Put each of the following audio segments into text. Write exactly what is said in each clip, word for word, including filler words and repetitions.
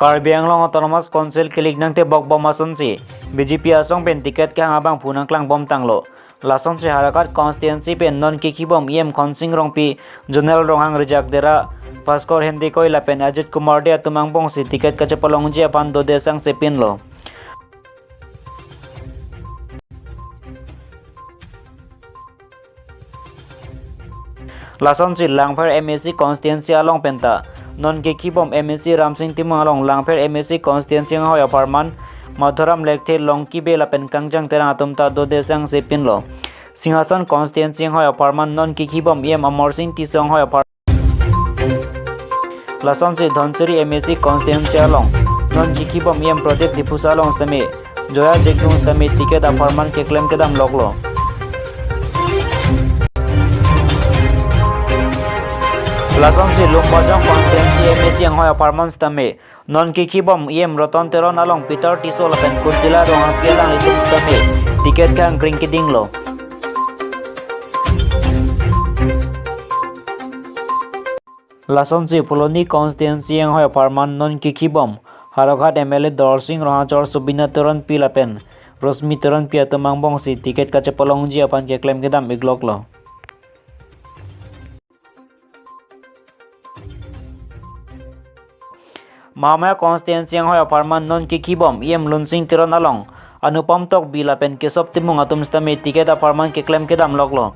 Karbi Anglong Autonomous Council kelik nangtebok bom asonsi B J P asong pen ticket kehang abangphu nangklang bom tanglo. Lasonsi Howraghat constituency pen non kekhibom E M Khonsing Rongpi, Zonal Ronghang Rijak Dera, Bhaskor Hendikoi lapen Ajit Kumar Dey atum angbongsi ticket kachepalongji aphan dode sangse pinlo. Lasonsi Langpher M A C constituency along penta non kekhibom M A C Ramsing Timung along Langpher M A C constituency anghoi apharman Madhuram Lekthe, Longki Bey lapen Kangjang Terang atum ta dode sangse pinlo. Singhason constituency anghoi apharman non kekhibom E M Amarsing Tisso anghoi aphar Lasonsi Dhansiri M A C constituency along non kekhibom E M Pradip Diphusa along sitame Joya Jigdung sitame ticket apharman keklem kedam loklo. Lasonsi Lumbajong constituency M A C anghoi apharman sitame non kekhibom E M Ratan Teron along Peter Tisso lapen Kuntila Ronghangpi alanglitum sitame ticket kehang kring kedinglo. Lasonsi Phuloni constituency anghoi apharman non kekhibom Howraghat M L A Dorsing Ronghang achor Subina Teronpi lapen Rosmi Teronpi atum angbongsi ticket kachepalongji aphan keklem kedam ikloklo. Mahamaya constituency anghoi apharman non kekhibom E M Lunsing Teron along Anupam Tokbi lapen Kesop Timung atum sitame ticket apharman keklem kedam loklo.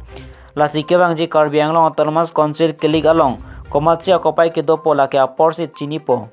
Lasi kevangji Karbi Anglong Autonomous Council kelik along komatsi akopai kedopo lake apor si chinipo.